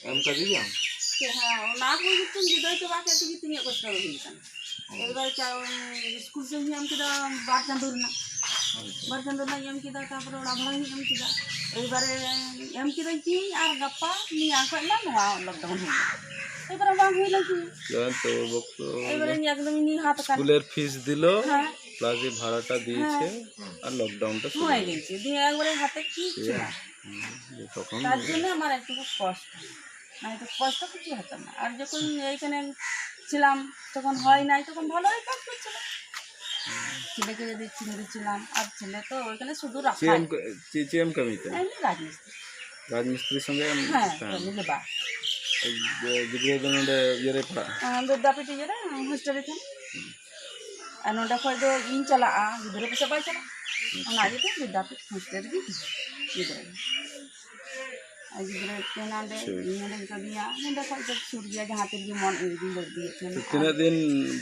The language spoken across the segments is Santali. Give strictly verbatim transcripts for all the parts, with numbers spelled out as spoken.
ᱮᱢ ᱠᱟᱫᱮᱭᱟᱢ? ᱪᱮᱫ ᱦᱚᱸ, ᱚᱱᱟ ᱠᱚ ᱡᱚᱛᱚᱧ ᱵᱤᱰᱟᱹᱣ ᱪᱟᱵᱟ ᱠᱮᱫ ᱛᱮᱜᱮ ᱛᱤᱧᱟᱹᱜ ᱠᱚᱥᱴᱚ ᱫᱚ ᱦᱩᱭ ᱟᱠᱟᱱᱟ᱾ ᱮᱵᱟᱨ ᱪᱟ-, ᱥᱠᱩᱞ ᱥᱮᱫ ᱤᱧ ᱮᱢ ᱠᱮᱫᱟ ᱵᱟᱨ ᱪᱟᱸᱫᱳ ᱨᱮᱱᱟᱜ᱾ ᱵᱟᱨ ᱪᱟᱸᱫᱳ ᱨᱮᱱᱟᱜ ᱤᱧ ᱮᱢ ᱠᱮᱫᱟ, ᱛᱟᱨᱯᱚᱨᱮ ᱚᱲᱟᱜ ᱵᱷᱟᱲᱟ ᱦᱚᱸᱧ ᱮᱢ ᱠᱮᱫᱟ᱾ ᱮᱵᱟᱨᱮ ᱮᱢ ᱠᱮᱫᱟᱹᱧ ᱛᱤᱧ ᱟᱨ ᱜᱟᱯᱟ ᱢᱮᱭᱟᱝ ᱠᱷᱚᱱ ᱢᱟ ᱱᱚᱣᱟ ᱞᱚᱠᱰᱟᱣᱩᱱ ᱦᱩᱭᱩᱜᱼᱟ᱾ ᱮᱵᱟᱨᱮ ᱵᱟᱝ ᱦᱩᱭ ᱞᱮᱱ ᱛᱤᱧᱟ᱾ ᱡᱟᱦᱟᱸ ᱛᱚ ᱵᱚᱠᱛᱚ ᱮᱵᱟᱨᱮ ᱤᱧ ᱮᱠᱫᱚᱢ ᱤᱧ ᱦᱟᱛ ᱟᱠᱟᱱ᱾ স্কুলের ফিস দিল, হ্যাঁ। প্লাস এই ভাড়াটা দিয়েছে, হ্যাঁ। আর লকডাউনটা শুরু হয়ে হলো। গেছে। দিয়ে একবারে হাতে কিচ্ছু না। হুম, তখন তার জন্য আমার একটু কষ্ট। না, একটু কষ্ট কিছু হতো না। আর যখন এইখানে ছিলাম, তখন হয় নাই, তখন ভালোই কাজ করছিল। ছেলেকে যদি চিংড়ি ছিলাম, আর ছেলে তো ওইখানে শুধু রাখা। ᱪᱮᱫ ᱮᱢ ᱠᱟᱹᱢᱤ ᱛᱮ? এমনি রাজমিস্ত্রি। রাজমিস্ত্রি সঙ্গে ᱮᱢ ᱦᱮᱸ, ᱛᱟᱦᱮᱱ? ᱠᱟᱹᱢᱤ ᱞᱮᱵᱟᱨ᱾ ᱜᱤᱫᱽᱨᱟᱹ ᱫᱚ ᱱᱚᱰᱮ ᱤᱭᱟᱹ ᱨᱮ ᱯᱟᱲᱦᱟᱜᱼᱟ? ᱵᱤᱫᱽᱫᱟᱯᱤᱴ ᱤᱭᱟᱹ ᱨᱮ, ᱦᱳᱥᱴᱮᱞ ᱨᱮ ᱛᱟᱦᱮᱱ᱾ ᱟᱨ ᱱᱚᱰᱮ ᱠᱷᱚᱡ ᱫᱚ ᱤᱧ ᱪᱟᱞᱟᱜᱼᱟ, ᱜᱤᱫᱽᱨᱟᱹ ᱯᱟᱥᱮ ᱵᱟᱭ ᱪᱟᱞᱟᱜᱼᱟ, ᱚᱱᱟ ᱤᱭᱟᱹᱛᱮ ᱵᱤᱫᱽᱫᱟᱯᱤᱴ ᱦᱳᱥᱴᱮᱞ ᱨᱮᱜᱮ ᱜᱤᱫᱽᱨᱟᱹ᱾ ᱟᱨ ᱜᱤᱫᱽᱨᱟᱹ ᱛᱮ ᱱᱚᱰᱮ, ᱟᱪᱪᱷᱟ᱾ ᱤᱧ ᱱᱚᱰᱮᱧ ᱠᱟᱹᱢᱤᱭᱟ, ᱱᱚᱰᱮ ᱠᱷᱚᱡ ᱫᱚ ᱥᱩᱨ ᱜᱮᱭᱟ, ᱡᱟᱦᱟᱸ ᱛᱤᱨᱮᱜᱮ ᱢᱚᱱ ᱩᱱ ᱨᱮᱜᱮᱧ ᱵᱟᱹᱜᱤᱭᱮᱫ ᱛᱟᱦᱮᱱᱟ᱾ ᱛᱤᱱᱟᱹᱜ ᱫᱤᱱ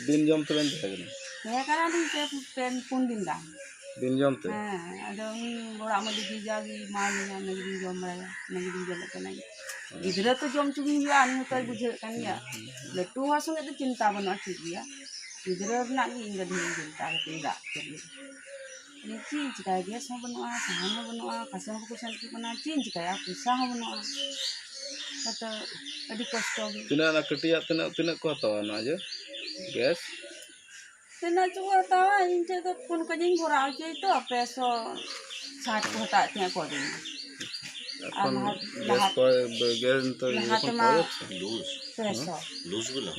ᱵᱤᱱ ᱡᱚᱢ ᱛᱮᱵᱮᱱ ᱛᱟᱦᱮᱸ ᱠᱟᱱᱟ? ᱛᱟᱦᱮᱸ ᱠᱟᱱᱟᱞᱤᱧ ᱯᱮ, ᱯᱮ, ᱯᱩᱱ ᱫᱤᱱ ᱜᱟᱱ᱾ ᱵᱤᱱ ᱡᱚᱢ ᱛᱮ? ᱦᱮᱸ, ᱟᱫᱚ ᱩᱱᱤ ᱚᱲᱟᱜ ᱢᱟᱹᱞᱤᱠ ᱜᱮ ᱡᱟᱜᱮ ᱮᱢᱟᱣᱟᱹᱧᱟ, ᱚᱱᱟ ᱜᱮᱞᱤᱧ ᱡᱚᱢ ᱵᱟᱲᱟᱭᱟ, ᱚᱱᱟ ᱜᱮᱞᱤᱧ ᱡᱚᱢᱮᱫ ᱠᱟᱱᱟ᱾ ᱜᱤᱫᱽᱨᱟᱹ ᱛᱚ ᱡᱚᱢ ᱦᱚᱪᱚ ᱜᱮ ᱦᱩᱭᱩᱜᱼᱟ, ᱩᱱᱤ ᱦᱚᱸᱛᱚᱭ ᱵᱩᱡᱷᱟᱹᱣᱮᱫ ᱠᱟᱱ ᱜᱮᱭᱟ᱾ ᱞᱟᱹᱴᱩ ᱦᱚᱲ ᱥᱚᱸᱜᱮ ᱫᱚ ᱪᱤᱱᱛᱟ ᱵᱟᱹᱱᱩᱜᱼᱟ, ᱴᱷᱤᱠ ᱜᱮᱭᱟ᱾ ᱜᱤᱫᱽᱨᱟᱹ ᱨᱮᱱᱟᱜ ᱜᱮ ᱤᱧ ᱫᱚ ᱰᱷᱮᱨ ᱤᱧ ᱪᱤᱱᱛᱟ ᱠᱟᱛᱮ ᱤᱧ ᱨᱟᱜ ᱩᱛᱟᱹᱨ ᱞᱮᱱᱟ᱾ ᱤᱧ ᱪᱮᱫ ᱤᱧ ᱪᱤᱠᱟᱹᱭᱟ? ᱜᱮᱥ ᱦᱚᱸ ᱵᱟᱹᱱᱩᱜᱼᱟ, ᱥᱟᱦᱟᱱ ᱦᱚᱸ ᱵᱟᱹᱱᱩᱜᱼᱟ, ᱠᱟᱥᱮ ᱦᱚᱸ ᱵᱟᱠᱚ ᱥᱮᱱ ᱦᱚᱪᱚᱜ ᱠᱟᱱᱟ, ᱪᱮᱫ ᱤᱧ ᱪᱤᱠᱟᱹᱭᱟ? ᱯᱚᱭᱥᱟ ᱦᱚᱸ ᱵᱟᱹᱱᱩᱜᱼᱟ᱾ ᱛᱟᱛᱮ ᱟᱹᱰᱤ ᱠᱚᱥᱴᱚ ᱜᱮ᱾ ᱛᱤᱱᱟᱹᱜ ᱚᱱᱟ ᱠᱟᱹᱴᱤᱡᱟᱜ, ᱛᱤᱱᱟᱹᱜ, ᱛᱤᱱᱟᱹᱜ ᱠᱚ ᱦᱟᱛᱟᱣᱟ ᱚᱱᱟ ᱤᱭᱟᱹ ᱜᱮᱥ? ᱛᱤᱱᱟᱹᱜ ᱪᱚ ᱠᱚ ᱦᱟᱛᱟᱣᱟ, ᱤᱧ ᱴᱷᱮᱱ ᱫᱚ ᱯᱷᱳᱱ ᱠᱟᱛᱮᱧ ᱵᱷᱚᱨᱟᱣ ᱦᱚᱪᱚᱭ ᱛᱚ, ᱯᱮ ᱥᱚ ᱥᱟᱴ ᱠᱚ ᱦᱟᱛᱟᱣᱮᱫ ᱛᱤᱧᱟᱹ ᱠᱚᱫᱤᱱ᱾ ᱟᱨ ᱮᱠᱷᱚᱱ ᱞᱟᱦᱟ, ᱜᱮᱥ ᱞᱟᱦᱟ, ᱠᱚ, ᱜᱮᱥ ᱱᱤᱛᱚᱜ ᱞᱟᱦᱟ ᱮᱠᱷᱚᱱ ᱛᱮᱢᱟ ᱯᱚᱭᱥᱟ ᱯᱮ ᱥᱚ᱾ ᱞᱩᱡᱽ ᱵᱤᱞᱟ?